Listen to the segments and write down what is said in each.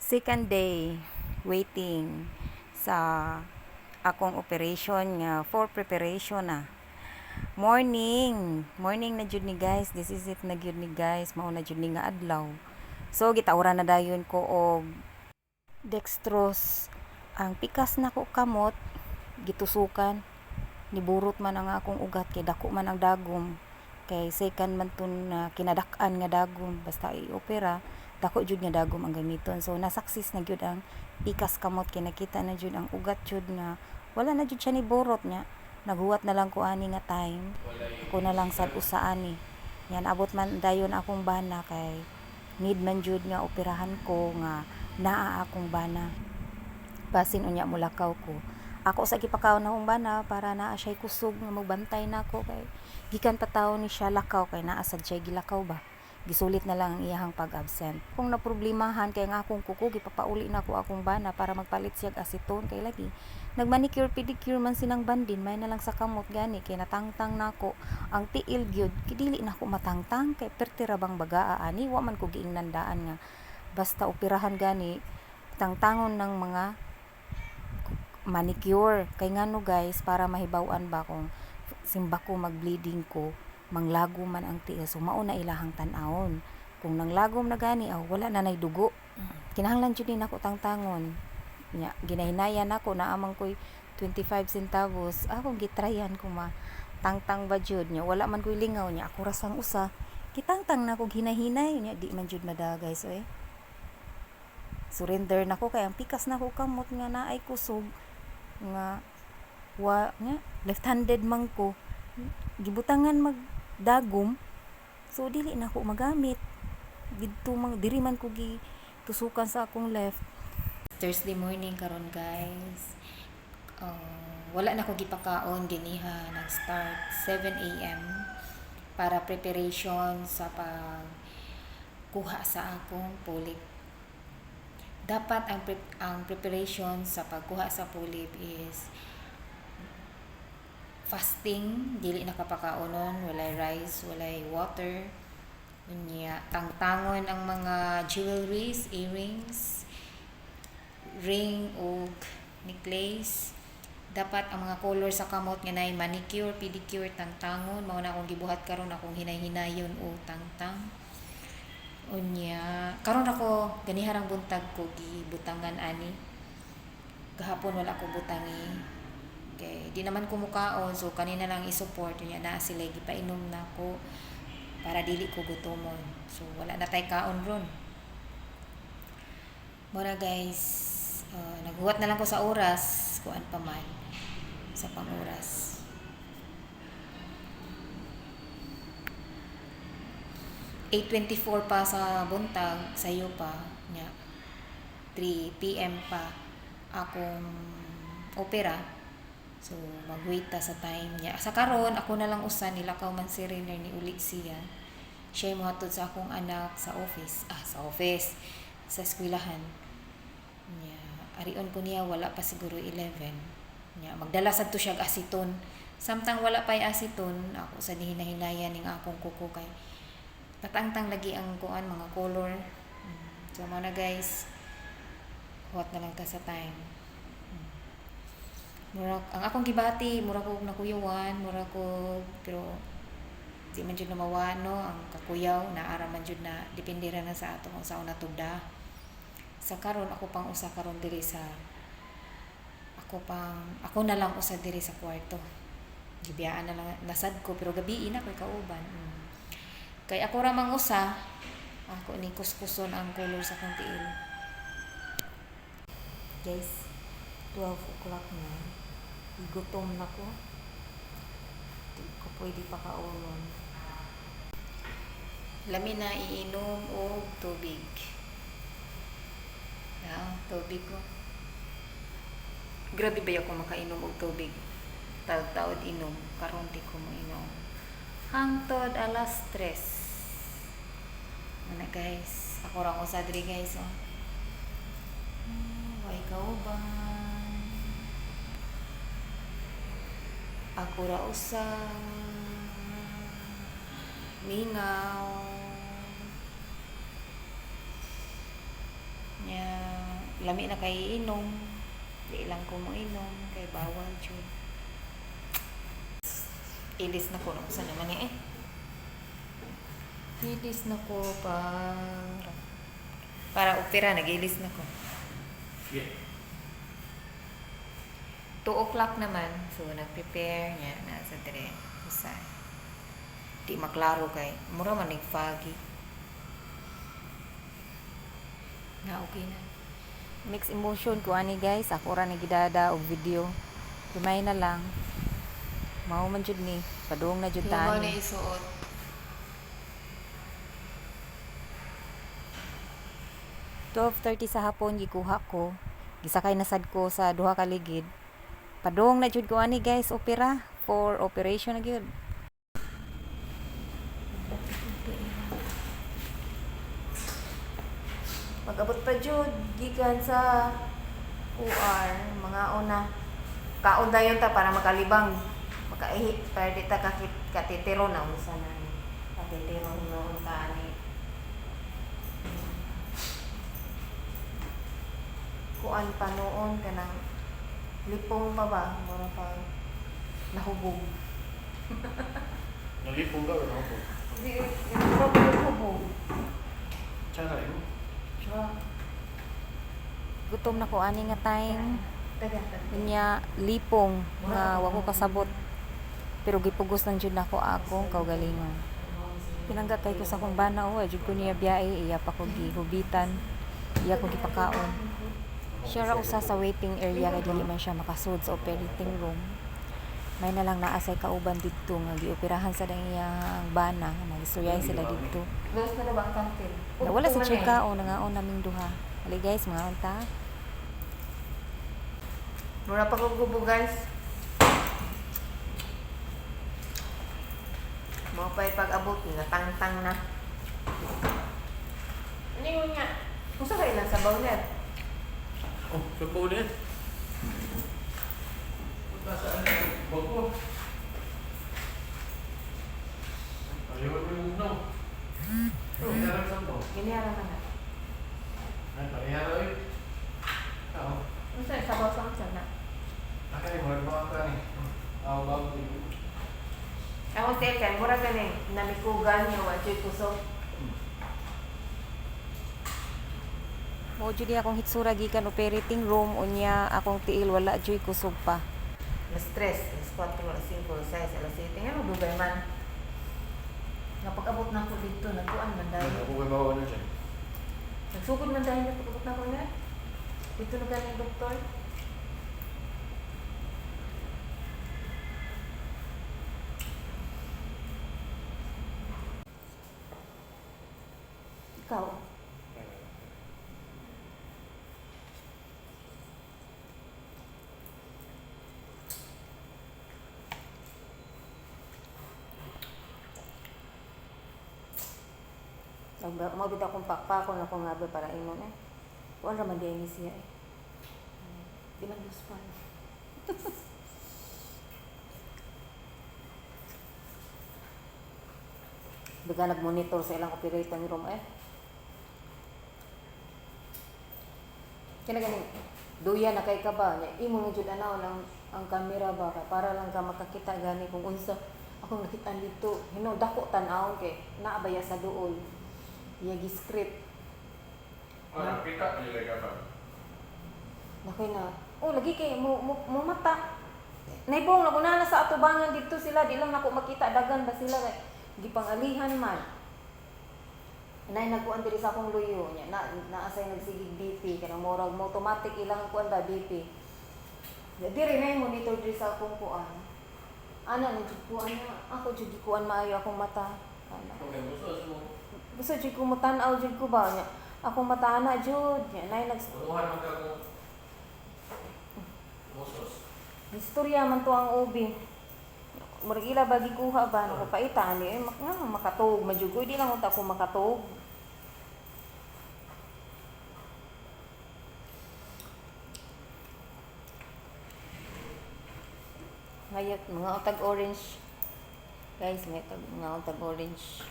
Second day waiting sa akong operation nga for preparation na. Morning, morning na jud ni, guys. This is it na gyud ni, guys. Mao na jud ni nga adlaw. So gitawran na dayon ko og dextrose. Ang pikas nako kamot gitusukan, niburot man ang akong ugat kay dako man ang dagom, kay second man to na kinadak-an nga dagom. Basta i-opera, dako jud nga dagom ang gamiton. So na-success na gyud ang pikas kamot kay nakita na jud ang ugat jud nga wala na jud siya ni burot nya. Naghuwat na lang ko ani nga time, ako na lang sad usa ani yan. Abot man dayon akong bana kay need man jud nga operahan ko nga naa akong bana, basin unya mulakaw ko. Ako sa gipakaon akong bana para naa siya kusog nga mogbantay nako, kay gikan pa tawo ni siya lakaw, kay naa sad siya gilakaw ba. Gisulit na lang ang iyahang pag-absent. Kung naproblemahan kay ang akong kuko, gipapauli nako akong bana para magpalit siya og acetone, kay lagi nagmanicure pedicure man sinang bandin, may na lang sa kamot gani kay natangtang nako ang tiil gyud, kay dili nako matangtang kay perti ra bang bagaa ani. Wa man ko giingnan daan nga basta operahan gani tangtangon ng mga manicure, kay ngano, guys, para mahibaw-an ba kung simba ko mag-bleeding ko, manglagom man ang tiil. So mao na ilahang tan-awon kung nanglagom na gani aw wala na nay dugo. Kinahanglan jud ni nako tangtangon nya. Ginahinayan nako, naa man koy 25 centavos, akong gitryan kung matangtang ba jud nya. Wala man koy lingaw nya, ako ra sang usa, gitangtang nako hinahinay nya. Di man jud mada, guys, oy. Surrender nako kay ang pikas nako kamot nga naay kusog nga wa nga left-handed man ko, gibutangan magdagom, so dili nako magamit didto man, diri man ko gitusukan sa akong left. Thursday morning karon, guys. Wala na ko gipakaon ganiha, nag-start 7 a.m. para preparation sa pagkuha sa akong polyp. Dapat ang preparation sa pagkuha sa polyp is fasting, dili nakapakaonon, walay rice, walay water. Unya, tangtangon ang mga jewelries, earrings, ring ug necklace. Dapat ang mga color sa kamot nga naay manicure, pedicure, tangtangon. Mao na akong gibuhat karon, akong hinay-hinayon o tangtang. Unya, karon ako ganiha rang buntag ko gibutangan ani. Gahapon wala ko butangi. Kay di naman ko mukaon, so kanina lang i-support unya naa sila gipainom nako para dili ko gutomon. So wala na tay kaon ron. Mao na, guys, naghuwat na lang ko sa oras, kuan pa man sa pang oras. 8:24 pa sa buntag, sayo pa nya. 3 p.m. pa akong opera. So mag-wait ta sa time niya. Sa karon ako na lang usa, nilakaw man si Rainer, ni uli siya. Siya mohatod sa akong anak sa office. Ah, sa office. Sa eskwelahan. Nya, arion ko niya wala pa siguro 11. Nya, magdala sad to siya og aceton. Samtang wala pa aceton, ako sa hinahinayan ning akong kuko kay patangtang lagi ang kuan mga color. So mao na, guys. Huwat na lang ta sa time. Murag ang akong gibati, murag og nakuyawan, murag ko, pero di man jud na mawa no ang kakuyaw, naara man jud na, depende ra na sa ato kung saan natugda. Sa karon ako pang usa karon diri sa ako pang ako na lang usa diri sa kwarto. Gibiyaan na lang nasad ko, pero gabi na ko'y kauban. Kay ako ra mang usa, ako ni kuskuson ang color sa akong tiil. Guys, 12 o'clock na. Gutom na ko. Di ko pwede pa kaulon. Lami na iinom og tubig. Ah, tubig ko. Grabe ba ako makainom og tubig? Taod-taod inom. Karon di ko moinom. Hangtod alas 3. Ano, guys? Ako ra usa diri, guys, oh. Way kauban. Ako ra usa. Mingaw. Nya. Lami na kay inom. Di lang ko mo inom kay bawal jud. Ilis na ko nung sa naman eh. Ilis na ko para opera, nag-ilis na ko. Yeah. 2 o'clock naman, so nag-prepare niya na sa dire. Usa. Di maklaro kay mura man nig foggy. Na okay na. Mixed emotion ko ani, guys. Ako ra ni gidada og video. Gamay na lang. Mao man jud ni. Padung na jud Mao ta na ani. isuot. 12:30 sa hapon gikuha ko. Gisakay na sad ko sa duha ka ligid. Padung na jud ko ani, guys, opera for operation na gyud. Mag-abot pa jud gikan sa OR, mga una. Kaon dayon ta para makalibang. Makaihi para di ta kakit katitiro na unsa na ni. Katitiro no ta ani. Kuan pa noon kanang lipong pa ba mura pa nahubog. Nalipong ka o nahubog? Di mura pa nahubog. Tsaka yun. Siya. Gutom na ko ani nga time. Taga, taga. Unya lipong nga wa ko kasabot. Pero gipugos lang jud nako akong kaugalingon. Pinangga kay ko sa akong bana o, jud ko niya biyahe, iya pa ko gihubitan, iya ko gipakaon. Siya ra usa sa waiting area kay dili man siya makasud sa operating room. May na lang naa say kauban didto nga gioperahan sa dang iyang bana, nagistoryahe sila didto. Close na na ba ang kantin? Nawala sa chika o nangaon naming duha. Ali guys, mga unta. Mura pa kong gubo, guys. Mao pa'y pag-abot, natangtang na. Ano yun nga? Kung sa ilang sabaw niya? Oh, sabaw na yan. Punta sa ano, bago. Ayaw mo yung ugnaw. Parehara sa sabaw. Ginihara man na. Ay, parehara eh. Oo. Kung sa sabaw sa unsa na? Ay, murag mga ka ni. Aw, bago yun. Ako tiil kay mura gani namikugan niya wa jud kusog. Mao jud ni akong hitsura gikan operating room, unya akong tiil wala juy kusog pa. Alas 3, alas 4, alas 5, alas 6, alas 7. Nga dugay man. Nga pag-abot na ako dito, nagkuan man dahil. Ako kay bawa na siya. Nagsugod man dahil na pag-abot na ako na. Dito na galing doktor. Ikaw. Mao bitaw akong pakpakon ako nga ba para ingon eh. Kuan ra man di ni siya eh. Di man luspan. Biga nag-monitor sa ilang operating room eh. Kina ganing duya na kay ka ba nya imo na jud anaw lang ang kamera ba kay para lang ka makakita gani kung unsa akong nakitaan dito. Hino dako tan-awon kay naa ba ya sa duol. Iya gi-script. Ah, nakita nila ka ba? Nakoy na. Oh, lagi kay mo mo, mo mata. Naibong na kuna na sa atubangan didto sila, di lang nako makita dagan ba sila kay gipangalihan man. Nay nagkuan diri sa akong luyo nya na naa say nagsigig BP kanang murag mo automatic ilang kuan ba BP. Ya, diri na yung monitor diri sa akong kuan. Ana na jud kuan na ako jud gikuan maayo akong mata. Ana. Okay, gusto mo. Gusto jud ko motan-aw jud ko ba nya. Akong mata ana jud nya nay nag Unuhan man ka kung musos. Istorya man to ang ubi. Murag ila ba gikuha ba nako paita ani eh mak nga makatuog man jud ko di lang unta ko makatuog. Ngayat mga utag orange. Guys, may tag mga utag orange.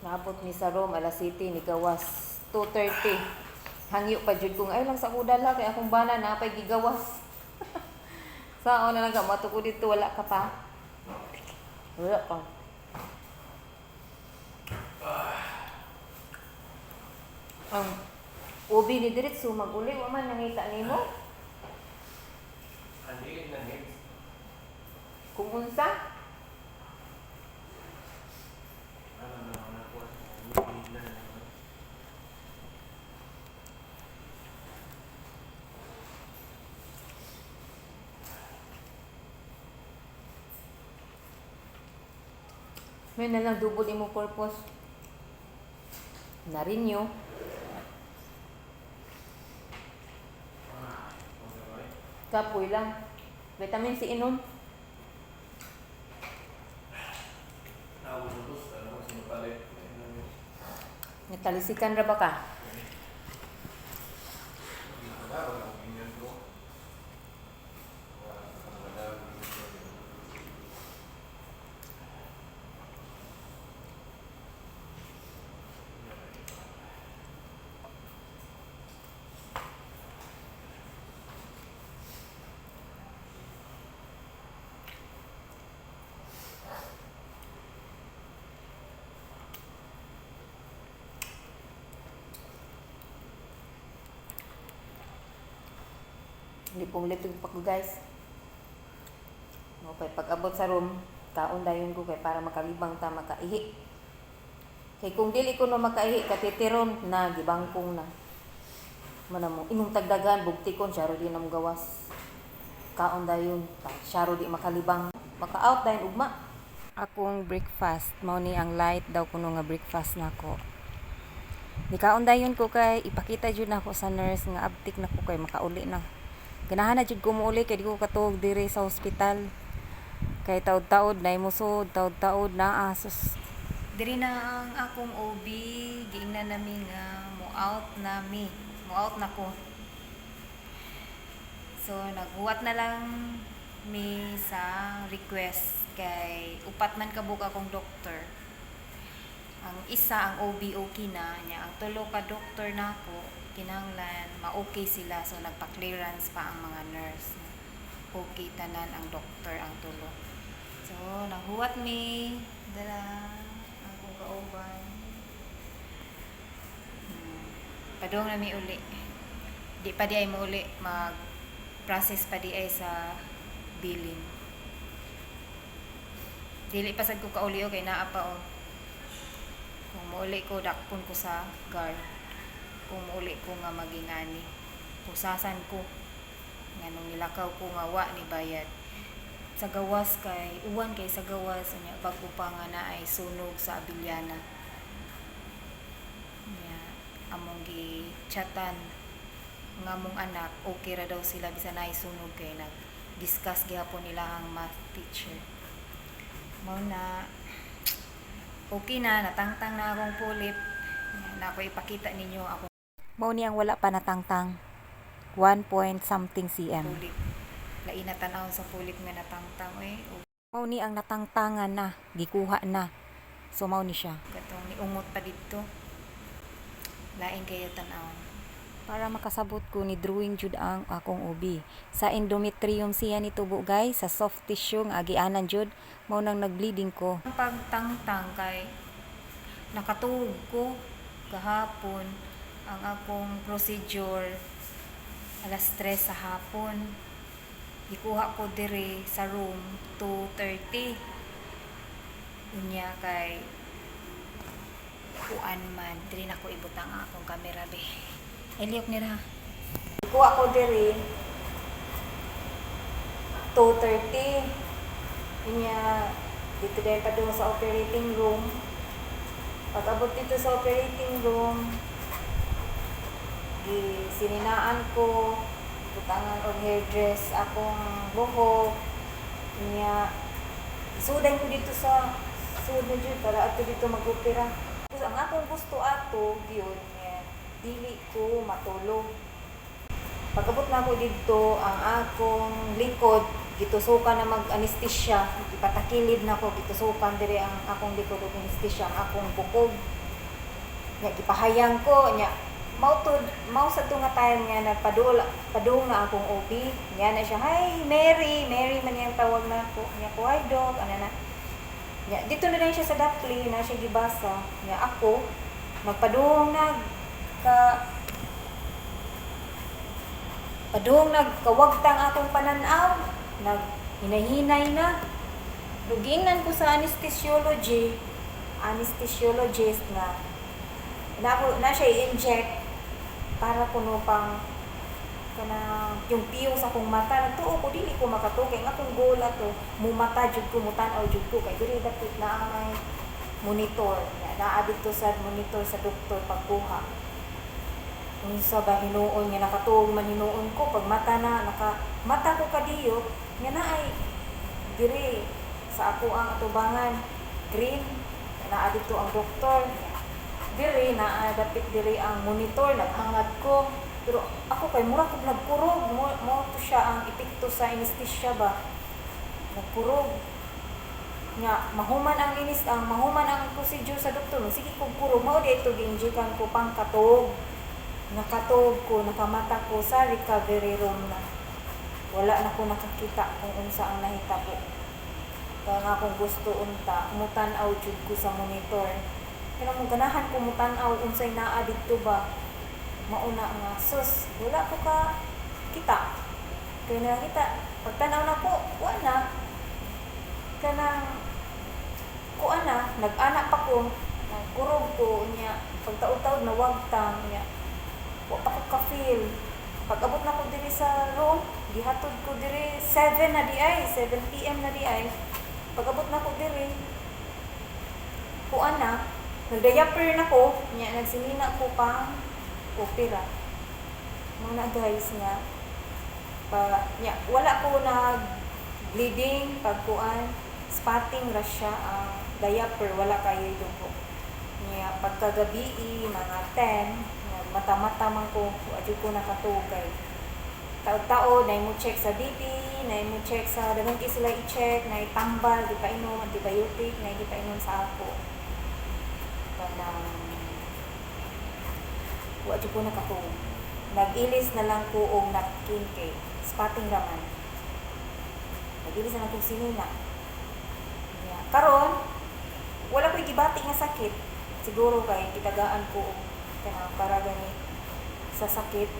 Naabot mi sa room alas 7 ni gawas 2:30. Hangyo pa jud ko nga, ay lang sa kudala kay akong bana na pay gigawas. Sao na lang ka mato ko dito, wala ka pa. Wala pa. Ang ubi ni diretso maguli wa man nangita nimo. Ani na next. Kung unsa. Ano na ako nakuha? Hindi na naman. May na lang double imo purpose. Na-renew. Ah, okay. Kapoy lang. Vitamin C inom. Nakabubos, alam ko sino palit. Ayun na. Natalisikan ra ba ka? Wala, wala akong ganyan ko. Wala, wala akong ganyan. Lipong-lipong pa ko, guys. Okay, pag abot sa room, kaon dayon ko kay para makalibang ta makaihi. Kay kung dili ko no makaihi, katitiron na gibangkong na. Mana mo inong tagdagan bugtikon siya di na mo gawas. Kaon dayon, ta siya di makalibang. Maka-out dayon ugma. Akong breakfast mao ni ang light daw kuno nga breakfast nako. Nikaon dayon ko kay ipakita jud nako sa nurse nga abtik nako kay makauli na. Ganahan na jud ko muuli kay di ko katuog diri sa ospital. Kay taod-taod na musod, taod-taod na asos. Diri na ang akong OB, giingnan nami nga mo out na mi, mo out na ko. So naghuwat na lang mi sa request kay upat man kabuk akong doktor. Ang isa ang OB okay na niya, ang tulo ka doktor nako kinahanglan ma-okay sila, so nagpa-clearance pa ang mga nurse. Okay tanan ang doktor ang tulo. So naghuwat mi dala ang akong kauban. Padung na mi uli. Di pa di ay mouli, mag-process pa di ay sa billing. Dili pa sad ko kauli okay naa pa oh. Kung mouli ko, dakpon ko sa guard. Kung mouli ko nga magingani, pusasan ko nga nung nilakaw ko nga wa ni bayad. Sa gawas kay uwan kay sa gawas unya bag-o pa nga naay sunog sa Abiliana. Nya among gi-chatan nga among anak okay ra daw sila bisan naay sunog kay nag-discuss gihapon nila ang math teacher. Mao na okay na, natangtang na akong pulip. Na ako ipakita ninyo akong Mao ni ang wala pa natangtang. 1 point something cm. pulip. Lain na tan-awon sa pulip nga natangtang oy. O Mao ni ang natangtangan na, gikuha na. So mao ni siya. katong niungot pa didto. Lain kayo tan-awon. Para makasabot ko ni drawing jud ang akong ubi. Sa endometrium siya ni tubo guys, sa soft tissue nga agianan jud, mao nang nagbleeding ko. Ang pagtangtang kay nakatuog ko kahapon ang akong procedure alas 3 sa hapon. Gikuha ko diri sa room 2:30. Unya kay kuan man diri nako ibutang ang akong kamera be. Ay liyok nira. Kuha ko diri 2:30. Inya dito dahil pa doon sa operating room. Pag abot dito sa operating room, gi sininaan ko, butangan og hairdress akong buhok. Inya isudan ko dito sa sud na jud para ato dito mag-opera. Tapos ang akong gusto ato gyud nga dili ko matulog. Pag-abot na ako dito, ang akong likod, gitusukan na mag-anesthesia, ipatakilid na ako, gitusukan dire ang akong likod og anesthesia, ang akong bukog. Nya gipahayang ko, nya Mao to mao sa to nga time nga nagpaduol padung na akong OB. Nya na siya, "Hi Mary, Mary man iyang tawag nako." Nya ko, "Hi Doc," ana na. Nya dito na lang siya sa Dapli na siya gibasa. Nya ako magpadung nag ka padung nagkawagtang akong pananaw, nag hinahinay na. Lugingnan ko sa anesthesiologist nga na ako na siya i-inject para kuno pang kanang yung piyong sa akong mata. Nagtuo ko dili ko makatuo kay ang akong goal ato mumata jud ko, mutan-aw jud ko, kay diri dapit na ang may monitor. Nga naa didto sa monitor sa doktor pagkuha. Unsa ba hinuon nga nakatuog man hinuon ko pag mata na naka mata ko kadiyot nga naay diri sa ako ang atubangan green, naa didto ang doktor diri, naa dapit diri ang monitor. Naghangat ko, pero ako kay mura kog nagkurog. Mo to siya ang epekto sa anesthesia ba, nagkurog nga mahuman ang inis ang mahuman ang procedure sa doktor, sige kog kurog. Mao di ito gi-injectan ko pang katuog. Nakatuog ko, nakamata ko sa recovery room na. Wala na ko nakakita kung unsa ang nahitabo. Kaya nga kung gusto unta mutan-aw jud ko sa monitor, pero mo ganahan ko mutan-aw unsay naa didto ba. Mauna nga sus, wala ko ka kita kay nakita pagtan-aw na ko, wa na kanang kuan na nag-ana pa ko, nagkurog ko. Nya pagtaod-taod nawagtang. Nya wa pa ko ka-feel. Pag abot na ko diri sa room, gihatod ko diri 7 na di ay, 7 PM na di ay. Pag abot na ko diri, kuan na, nagdiaper na ko. Nya nagsinina ko pang opera. Mga guys nga pa nya wala ko nag bleeding. Pagkuan, spotting ra siya ang diaper, wala kayo dugo. Nya pagkagabi mga 10, mata-mata man ko, wa jud ko nakatuog kay taod-taod na mo check sa BP, na mo check sa daghan kay sila i-check, na tambal gipainom antibiotic, na gipainom sa ako. Kanang wa jud ko nakatuog. Nag-ilis na lang ko og napkin kay spotting ra man. Nag-ilis na lang kog sinina. Yeah. Karon wala ko'y gibati nga sakit. Siguro kay gitagaan ko og kanang para gani sa sakit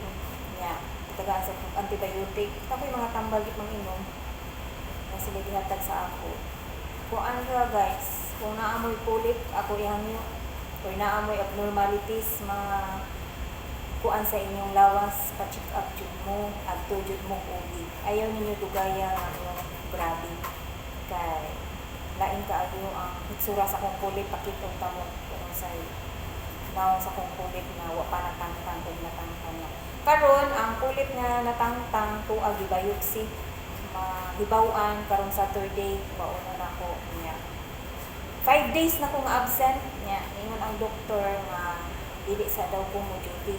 niya, gitagaan sa kong antibiotic. Ako'y mga tambal gid mang inom na sila gihatag sa ako. Kuan ra guys, kung naamoy polyp ako ihangyo or naamoy abnormalities mga kuan sa inyong lawas, pa-check up jud mo, adto jud mo OB. Ayaw ninyo dugaya nga mo grabe kay lain kaayo ang hitsura sa akong polyp. Pakitong tamo kung unsay nawong sa akong polyp na wa pa natangtang kung natangtang na. Karon ang polyp nga natangtang tuag gibiopsy, mahibaw-an karong Saturday, baono na ko niya. 5 days na ko nga absent niya. Ningon ang doktor nga dili sa daw ko mo duty.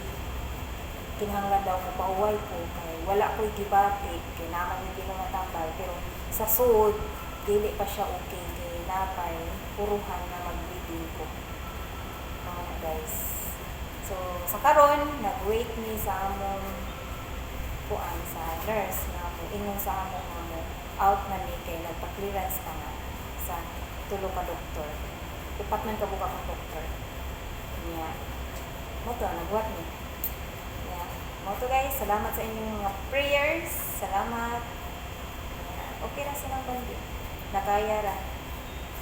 Kinahanglan daw mo pahuway ko kay wala ko'y gibati kay naman yung gino natambal, pero sa sud dili pa siya okay kay napay puruhan na mag-bleeding ko mga guys. So sa karon nag-wait mi sa among kuan sa nurse nga mo ingon sa amo nga mo out na mi kay nagpa-clearance pa nga sa tulo ka doktor. Upat man ka buka kang doktor niya. Mo to nagwat mi niya. Mo to guys, salamat sa inyong mga prayers. Salamat. Yeah. Okay ra silang bandi, nakaya ra.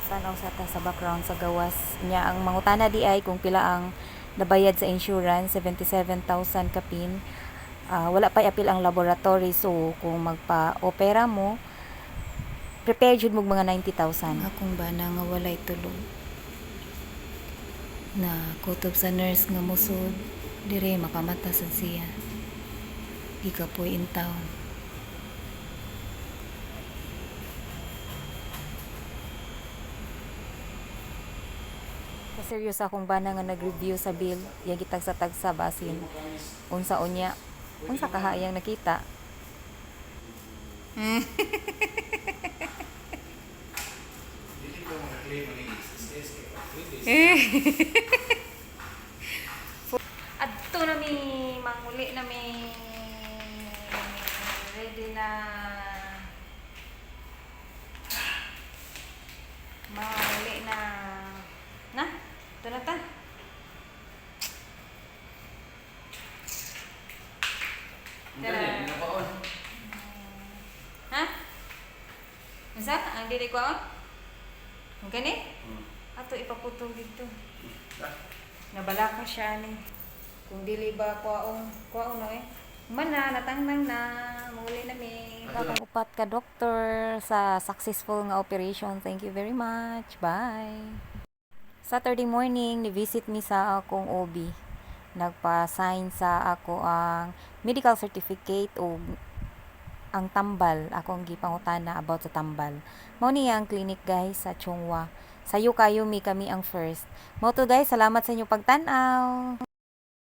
Sanaw sa ta sa background sa gawas niya. Ang mangutana di ay kung pila ang nabayad sa insurance, 77,000 kapin. Wala pa apil ang laboratory, so kung magpa-opera mo, prepare jud mo mga 90,000. Akong bana nga walay tulog. Na kutob sa nurse nga musod, dire makamata sad siya. Gikapoy in town. Seryoso akong bana nga nag-review sa bill, yang gitagsa-tagsa basin unsa unya, unsa kahayang nakita. Dili ko maka-claim ang SSS kay pag 3 days. Adto na. mi, manguli na mi. Ready na. Manguli na. Na, ito na ta. Hindi, pinapaon. Ha? Unsa? Ang dili ko on? Ang gani? Ato ipaputol dito. Ah. Nabalaka siya ni. Kung dili ba kuwaong kuwaong no eh. Man na, natangnang na, muli na mi. Akong upat ka doctor sa successful nga operation. Thank you very much. Bye. Saturday morning, ni-visit mi sa akong OB. Nagpa-sign sa ako ang medical certificate o ang tambal. Ako ang gipangutana about sa tambal. Mao niya ang clinic, guys, sa Chonghua. Sayo kayo mi, kami ang first. Mao to, guys, salamat sa inyong pagtan-aw.